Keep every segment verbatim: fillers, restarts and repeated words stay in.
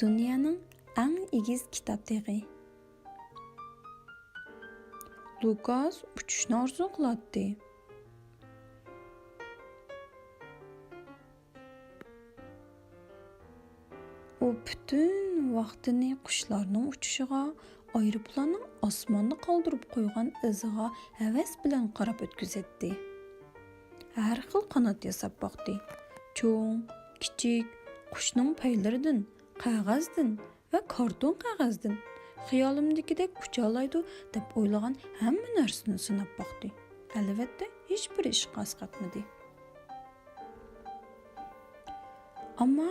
دۇنيانىڭ ئەڭ ئېگىز كىتاب تېغى. لۇكاس ئۇچۇشنى ئارزۇ قىلاتتى. ئۇ پۈتۈن ۋاقتىنى قۇشلارنىڭ ئۇچۇشىغا، ئايروپىلاننىڭ ئاسماندا قالدۇرۇپ قويغان ئىزىغا ھەۋەس بىلەن قاراپ ئۆتكۈزەتتى. ھەر خىل قانات ياساپ باقتى. چوڭ، كىچىك، قۇشنىڭ پەيلىرىدىن، قەغەزدىن ۋە كارتون قەغەزدىن. خىيالىمدىكىدەك ئۇچالايدۇ دەپ ئويلىغان ھەممە نەرسىنى سىناپ باقتى. ئەلۋەتتە، ھېچبىر ئىشقا ئەسقاتمىدى. ئەمما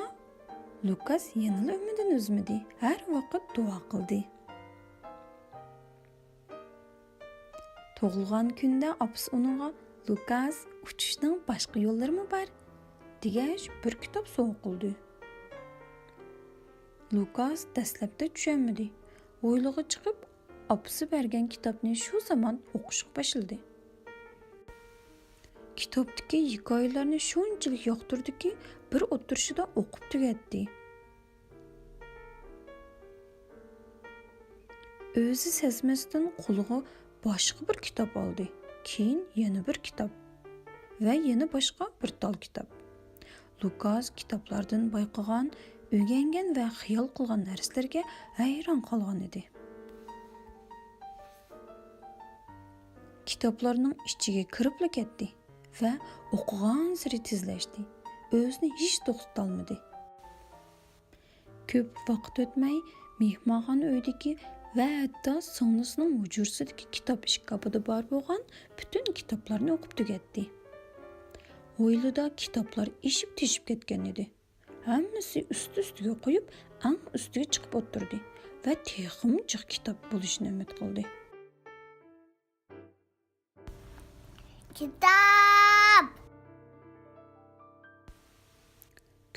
لۇكاس يەنىلا ئۈمىدىنى ئۈزمىدى، ھەر ۋاقىت دۇئا قىلدى. تۇغۇلغان كۈنىدە ئاپىسى ئۇنىڭغا «لۇكاس، ئۇچۇشنىڭ باشقا يوللىرىمۇ بار» دېگەچ، بىر كىتاب سوۋغا قىلدى. لۇكاس دەسلەپتە چۈشەنمىدى. ھويلىغا چىقىپ، ئاپىسى بەرگەن كىتابنى شۇ زامان ئوقۇشقا باشلىدى. كىتابتىكى ھېكايىلەرنى شۇنچىلىك ياقتۇردىكى، بىر ئولتۇرۇشىدا ئوقۇپ تۈگەتتى. ئۆزى سەزمەستىن قولىغا باشقا بىر كىتاب ئالدى. كېيىن يەنە بىر كىتاب ۋە يەنە باشقا بىر تال كىتاب. لۇكاس كىتابلاردىن بايقىغان، ئۆگەنگەن ۋە خىيال قىلغان نەرسىلىرىگە ھەيران قالغان ئىدى. كىتابلارنىڭ ئىچىگە كىرىپلا كەتتى ۋە ئوقۇغانسېرى تېزلەشتى. ئۆزىنى ھېچ توختىتالمىدى. كۆپ ۋاقىت ئۆتمەي، مېھمانخانا ئۆيىدىكى ۋە ھەتتا سىڭلىسىنىڭ ھۇجرىسىدىكى كىتاب ئىشكاپىدا بار بولغان پۈتۈن كىتابلارنى ئوقۇپ تۈگەتتى. ھويلىدا كىتابلار ئېشىپ تېشىپ كەتكەن ئىدى. ھەممىسى ئۈستى-ئۈستىگە قويۇپ، ئەڭ ئۈستىگە چىقىپ ئولتۇردى ۋە تېخىمۇ جىق كىتاب بولۇشىنى ئۈمىد قىلدى. كىتاب!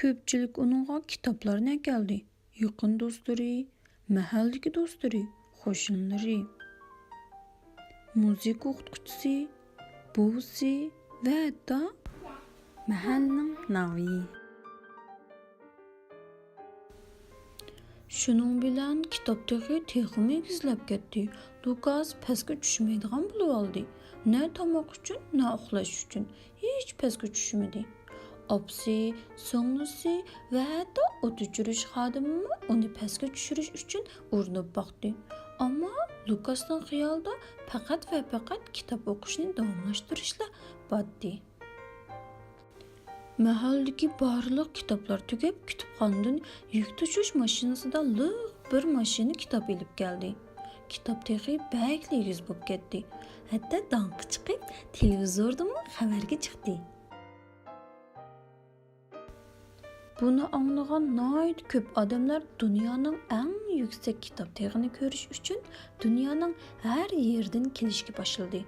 كۆپچىلىك ئۇنىڭغا كىتابلارنى ئەكەلدى. يېقىن دوستلىرى، مەھەللىدىكى دوستلىرى، قوشنىلىرى، مۇزىكا ئوقۇتقۇچىسى، بوۋىسى ۋە ھەتتا مەھەللىنىڭ ناۋىيى. شۇنىڭ بىلەن كىتاب تېغى تېخىمۇ ئېگىزلەپ كەتتى. لۇكاس پەسكە چۈشمەيدىغان بولۇۋالدى. نە تاماق ئۈچۈن، نە ئۇخلاش ئۈچۈن ھېچ پەسكە چۈشمىدى. ئاپىسى، سىڭلىسى ۋە ھەتتا ئوت ئۆچۈرۈش خادىمىمۇ ئۇنى پەسكە چۈشۈرۈش ئۈچۈن ئۇرۇنۇپ باقتى. ئەمما لۇكاسنىڭ خىيالىدا پەقەت ۋە پەقەت كىتاب ئوقۇشنى داۋاملاشتۇرۇشلا باتتى. مەھەللىدىكى بارلىق كىتابلار تۈگەپ، كۇتۇپخانىدىن يۈك توشۇش ماشىنىسىدا لىق بىر ماشىنا كىتاب ئېلىپ كەلدى. كىتاب تېخى بەكلا ئېگىز بولۇپ كەتتى. ھەتتا داڭقى چىقىپ، تېلېۋىزوردىمۇ خەۋەرگە چىقتى. بۇنى ئاڭلىغان ناھايىتى كۆپ ئادەملەر دۇنيانىڭ ئەڭ يۈكسەك كىتاب تېغىنى كۆرۈش ئۈچۈن دۇنيانىڭ ھەر يېرىدىن كېلىشكە باشلىدى.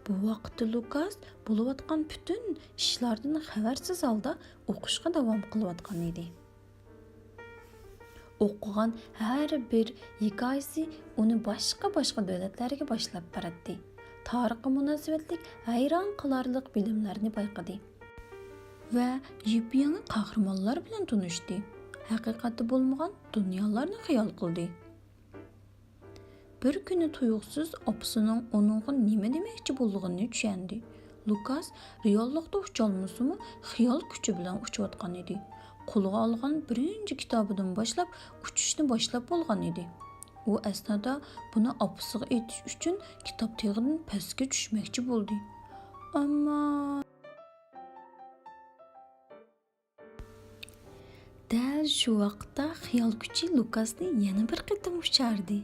بۇ ۋاقىتتا لۇكاس بولۇۋاتقان پۈتۈن ئىشلاردىن خەۋەرسىز ھالدا ئوقۇشقا داۋام قىلىۋاتقان ئىدى. ئوقۇغان ھەر بىر ھېكايىسى ئۇنى باشقا-باشقا دۆلەتلەرگە باشلاپ باراتتى. تارىخقا مۇناسىۋەتلىك ھەيران قالارلىق بىلىملەرنى بايقىدى ۋە يېپيېڭى قەھرىمانلار بىلەن تونۇشتى. ھەقىقەتتە بولمىغان دۇنيالارنى خىيال قىلدى. بىر كۈنى تۇيۇقسىز ئاپىسىنىڭ ئۇنىڭغا نېمە دېمەكچى بولىدىغىنىنى چۈشەندى. لۇكاس رېئاللىقتا ئۇچالمىسىمۇ، خىيال كۈچى بىلەن ئۇچۇۋاتقان ئىدى. قولىغا ئالغان بىرىنچى كىتابىدىن باشلاپ ئۇچۇشنى باشلاپ بولغان ئىدى. ئۇ ئەسنادا بۇنى ئاپىسىغا ئېيتىش ئۈچۈن كىتاب تېغىدىن پەسكە چۈشمەكچى بولدى. ئەمما دەل شۇ ۋاقىتتا خىيال كۈچى لۇكاسنى يەنە بىر قېتىم ئۇچاردى.